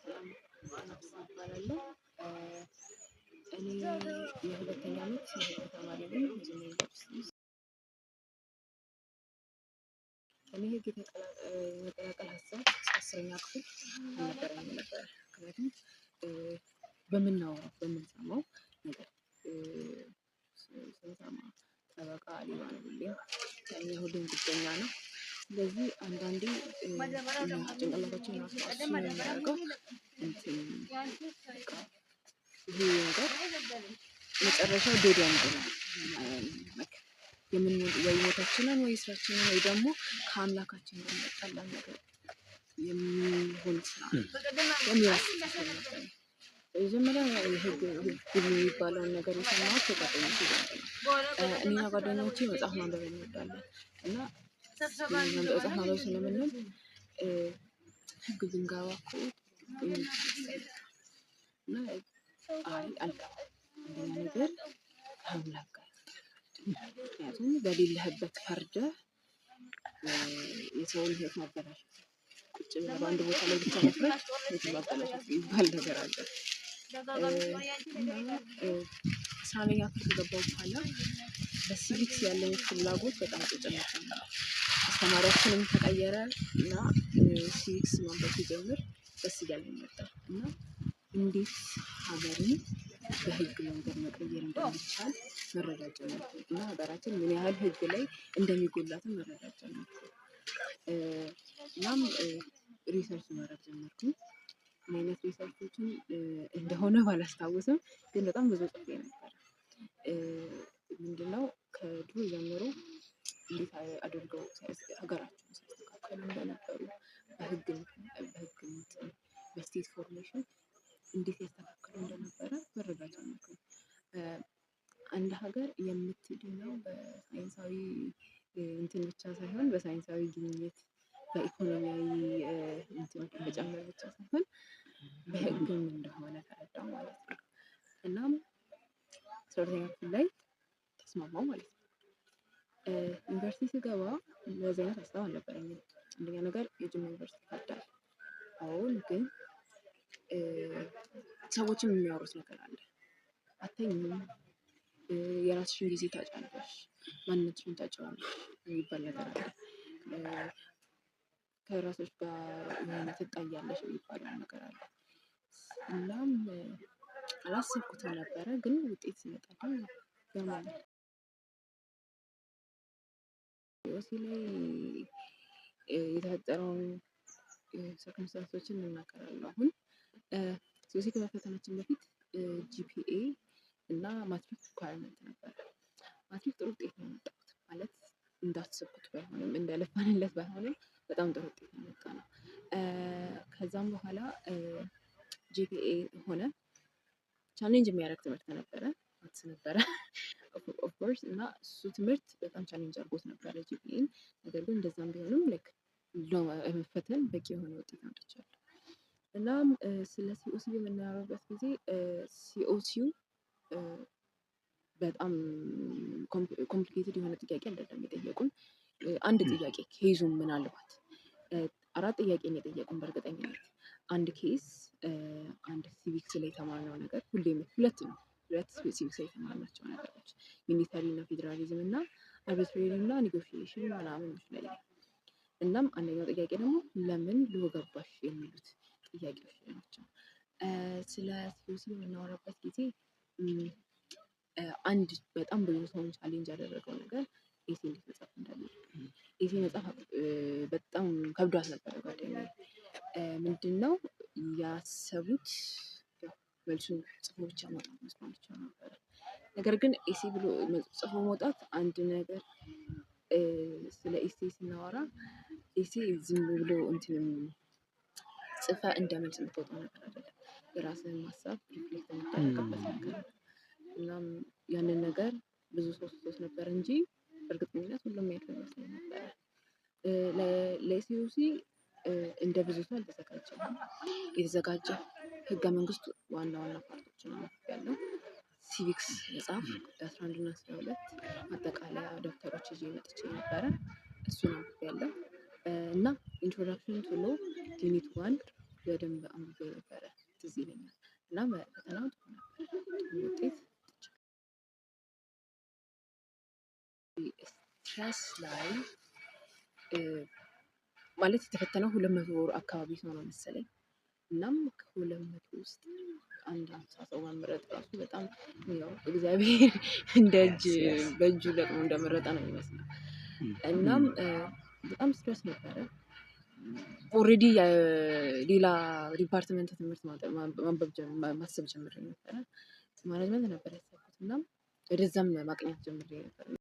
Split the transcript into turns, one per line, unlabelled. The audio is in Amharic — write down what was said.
ሰላም እባላለሁ። እኔ የሁለተኛ ዓመት የህግ ተማሪ ነኝ ጅማ ዩኒቨርሲቲ ውስጥ። እኔ ህግ የመቀላቀል ሀሳብ 10ኛ ክፍል አልነበረኝም ነበረ። ምክንያቱም በምናወራው በምንሰማው ነገር ስንሰማ ጠበቃ ሌባ ነው ሁሌም ዳኛ ሁሌም ጉደኛ ነው። ስለዚህ አንዳንዴ ጭንቅላታችን ራሱ assume የሚያደርገው እንትን በቃ ይሄ ነገር መጨረሻው dead end ነው። የምን ወይ ሞታችንን ወይ ስራችንን ወይ ደግሞ ከአምላካችን ጋር የሚያጣላን ነገር የሚሆን ስራ ነው የሚል አስተሳሰብ ነበረኝ። መጀመሪያ የህግ ህግ የሚባለውን ነገር የሰማሁት ከጓደኞቼ ጋር ነው። እኔና ጓደኞቼ መጽሐፍ ማንበብ እንወዳለን፣ እና መጽሐፍ ማንበብ ስለምንወድ ህግ ብንገባ እኮ እና አይ አልገባም። አንደኛ ነገር ከአምላክ ጋር፣ ምክንያቱም በሌለህበት ፈርደህ የሰውን ህይወት ማበላሸት፣ ቁጭ ብለህ በአንድ ቦታ ላይ ብቻ መፍረድ ህይወትን ማበላሸት የሚባል ነገር አለ። እና 11ኛ ክፍል ከገባሁ በኋላ በ civics ያለኝ ፍላጎት በጣም እየጨመረ መጣ። አስተማሪያችንም ተቀየረ እና civics ማንበብ ሲጀምር ደስ እያለኝ መጣ፣ እና እንዴት ሀገርን በህግ መንገድ መቀየር እንደሚቻል መረዳት ጀመርኩኝ፣ እና ሀገራችን ምን ያህል ህግ ላይ እንደሚጎላትም መረዳት ጀመርኩኝ። እናም research ማድረግ ጀመርኩኝ። ምን አይነት research ኦችን እንደሆነ ባላስታውስም ግን በጣም ብዙ ጽፌ ነበር። ምንድነው፣ ከድሮ ጀምሮ እንዴት አድርገው ሀገራቸውን ሲያስተካክሉ እንደነበሩ፣ በህግ እንትን በ state formation እንዴት ያስተካክሉ እንደነበረ መረዳት ጀመርኩኝ። አንድ ሀገር የምትድነው በሳይንሳዊ እንትን ብቻ ሳይሆን፣ በሳይንሳዊ ግኝት፣ በኢኮኖሚያዊ እንትን መጨመር ብቻ ሳይሆን በህግም እንደሆነ ተረዳሁ ማለት ነው። እናም 12ኛ ክፍል ላይ ተስማማሁ ማለት ነው። ዩኒቨርሲቲ ስገባ እንደዚህ አይነት ሀሳብ አልነበረኝም። አንደኛ ነገር የጅማ ዩኒቨርሲቲ ይከብዳል። አሁን ግን ሰዎችም የሚያወሩት ነገር አለ። አተኝም፣ የራስሽን ጊዜ ታጫለሽ፣ ማንነትሽን ታጫዋለሽ የሚባል ነገር አለ። ከራስሽ ጋር የሆነ ትጣያለሽ የሚባለው ነገር አለ። እናም አላሰብኩትም ነበረ፣ ግን ውጤት ሲመጣልኝ ገርሞኛል። COC ላይ የተፈጠረውን circumstance ኦችን እናገራለሁ። አሁን COC ከመፈተናችን በፊት GPA እና ማትሪክ requirement ነበረ። ማትሪክ ጥሩ ውጤት ነው ያመጣሁት፣ ማለት እንዳሰብኩት ባይሆንም፣ እንደለፋንለት ባይሆንም በጣም ጥሩ ውጤት ነው ያመጣነው። ከዛም በኋላ GPA ሆነ። Challenge የሚያደርግ ትምህርት ነበረ፣ maths ነበረ of course፣ እና እሱ ትምህርት በጣም challenge አድርጎት ነበረ GPA ን። ነገር ግን እንደዛም ቢሆንም like ለመፈተን በቂ የሆነ ውጤት አምጥቻለሁ። እናም ስለ COC በምናወራበት ጊዜ COC ው በጣም complicated የሆነ ጥያቄ አይደለም የጠየቁን። አንድ ጥያቄ case ኡን ምናልባት አራት ጥያቄ ነው የጠየቁን በእርግጠኝነት። አንድ case፣ አንድ civics ላይ የተማርነው ነገር፣ ሁሌም ሁለት ነው፣ ሁለት civics ላይ የተማርናቸው ነገሮች unitary እና ፌዴራሊዝም እና arbitrary እና negotiation ምናምን ይመስለኛል። እናም አንደኛው ጥያቄ ደግሞ ለምን law ገባሽ የሚሉት ጥያቄዎች ናቸው። ስለ COC በምናወራበት ጊዜ አንድ በጣም ብዙ ሰውን challenge ያደረገው ነገር essay እንዴት መጻፍ እንዳለብን። Essay መጻፍ በጣም ከብዷት ነበረ ጓደኛዬ። ምንድነው ያሰቡት፣ ያው መልሱን ጽፎ ብቻ መውጣት መስሏቸው ነበረ። ነገር ግን essay ብሎ ጽፎ መውጣት አንድ ነገር፣ ስለ essay ስናወራ essay ዝም ብሎ እንትን ጽፈህ እንደ መልስ የምትወጣው ነገር አይደለም። የራስህን ሀሳብ reflect የምታደርግበት ነገር ነው። እናም ያንን ነገር ብዙ ሰው ስቶት ነበር እንጂ በእርግጠኝነት ሁሉም ያለው ይመስለኝ ነበረ። ለ COC እንደ ብዙ ሰው አልተዘጋጀም። የተዘጋጀ ህገ መንግስቱ ዋና ዋና part ኦችን ያለው civics መጽሐፍ 11 እና 12 ማጠቃለያ ደብተሮች ይዤ መጥቼ ነበረ። እሱን አንብቤያለሁ። እና introduction to law unit 1 በደንብ አንብቤ ነበረ፣ ትዝ ይለኛል። እና ፈተናው ጥሩ ነበር፣ ጥሩ ውጤት። Stress ላይ ማለት የተፈተነው 200 አካባቢ ሰው ነው መሰለኝ። እናም ከ200 ውስጥ አንድ 50 ሰው መመረጥ ራሱ በጣም ያው እግዚአብሔር እንደ እጅ በእጁ ለቅሞ እንደመረጠ ነው የሚመስለው። እናም በጣም stress ነበረ። Already ሌላ department ትምህርት ማንበብ ማሰብ ጀምሬ ነበረ። Management ነበር ያሰብኩት፣ እናም ወደዛም ማቅናት ጀምሬ ነበር።